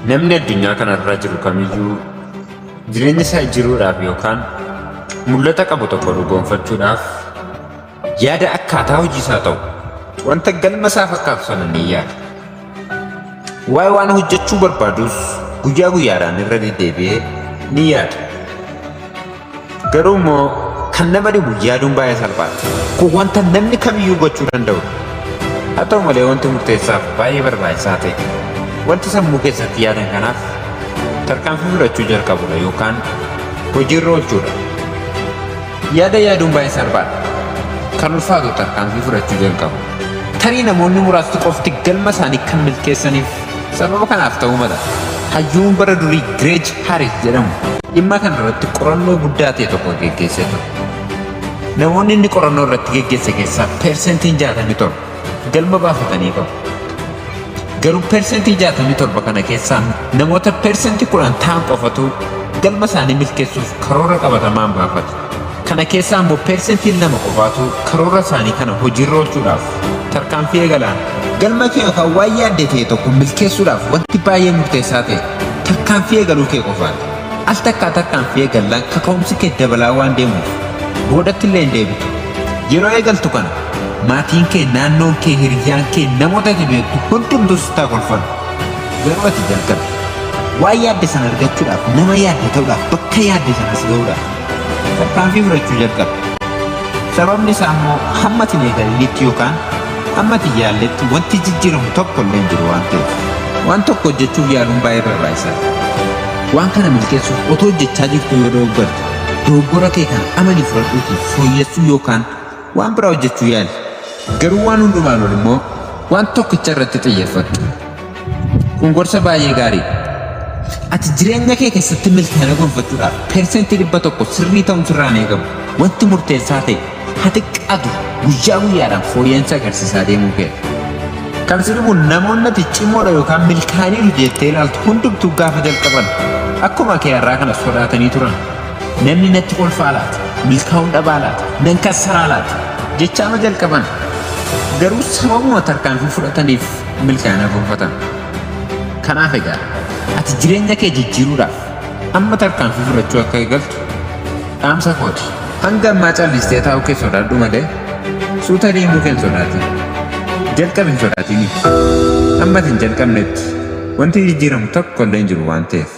Namni addunyaa kanarra jiru kamiyyuu jireenya isaa jijjiiruudhaaf yookaan mul'ata qabu tokko dhugoomfachuudhaaf yaada akkaataa hojii isaa ta'u wanta galma isaa fakkaatu sana ni yaada. Waa'ee waan hojjechuu barbaadus guyyaa guyyaadhaan irra deddeebi'ee ni yaada. Garuu immoo kan nama dhibu yaaduun baay'ee salphaadha. Kun wanta namni kamiyyuu gochuu danda'udha. Haa ta'u malee wanti murteessaaf baay'ee barbaachisaa ta'e wanta sammuu keessatti yaadan kanaaf tarkaanfii fudhachuu jalqabudha yookaan hojiirra oolchuudha. Yaada yaaduun baay'ee salphaadha. Kan ulfaatu tarkaanfii fudhachuu jalqabu. Tarii namoonni muraasni qofti galma isaanii kan milkeessaniif sababa kanaaf ta'uu mala. Hayyuun bara durii Gireej Haaris jedhamu dhimma kana irratti qorannoo guddaa ta'e tokko geggeessee ture. Namoonni inni qorannoo irratti geggeesse keessaa persentiin 67 galma baafatanii qabu. Garuu persentii 67 kana keessaa namoota persentii 10 ta'an qofatu galma isaanii milkeessuuf karoora qabatamaan baafate. Kana keessaa immoo persentiin 2 qofaatu karoora isaanii kana hojiirra oolchuudhaaf tarkaanfii eegalaan. Galma kee yookaan waan yaadde ta'e tokko milkeessuudhaaf wanti baay'ee murteessaa ta'e tarkaanfii eegaluu kee qofaadha. Al takkaa tarkaanfii eegallaan kaka'umsi kee dabalaa waan deemuuf boodatti illee hin deebitu. Yeroo eegaltu kana maatiin kee, naannoon kee, hiriyyaan kee, namoota ati beektu hundumtuu sitti haa kolfan. Garuu ati jalqabi. Waan yaadde sana argachuudhaaf, nama yaadde ta'uudhaaf, bakka yaadde sanas ga'uudhaaf tarkaanfii fudhachuu jalqabi. Sababni isaa immoo hamma ati hin eegalinitti yookaan hamma ati hin yaalletti wanti jijjiiramu tokko illee hin jiru waan ta'eef. Waan tokko hojjechuuf yaaluun baay'ee barbaachisaadha. Waan kana milkeessuuf otoo hojjechaa jirtuu yoo dogoggorte, dogoggora kee kana amani fudhadhuutii fooyyessuu yookaan waan biraa hojjechuu yaali. Garuu waan hundumaan ol immoo waan tokkicha irratti xiyyeeffadhu. Kun gorsa baay'ee gaariidha. Ati jireenya kee keessatti milkaa'ina gonfachuudhaaf persentii 100 sirrii ta'uun sirraa hin eegamu. Wanti murteessaa ta'e haa xiqqaatu guyyaa guyyaadhaan fooyya'insa agarsiisaa deemuu keedha. Kan si dhibu namoonni ati cimoodha yookaan milkaa'aniiru jettee ilaaltu hundumtuu gaafa jalqaban akkuma kee har'aa kana sodaatanii turan. Namni natti kolfaa laata? Milkaa'uun dhabaa laata? Nan kassaraa laata? Jechaama jalqaban. Garuu sababuma tarkaanfii fudhataniif milkaa'ina gonfatan. Kanaaf egaa ati jireenya kee jijjiiruudhaaf amma tarkaanfii fudhachuu akka eegaltu dhaamsa kooti. Hanga ammaa callistee taa'uu kee sodaadhu malee suuta deemuu kee hin sodaatin. Jalqabi hin sodaatini. Hamma ati hin jalqabnetti wanti jijjiiramu tokko illee hin jiru waan ta'eef.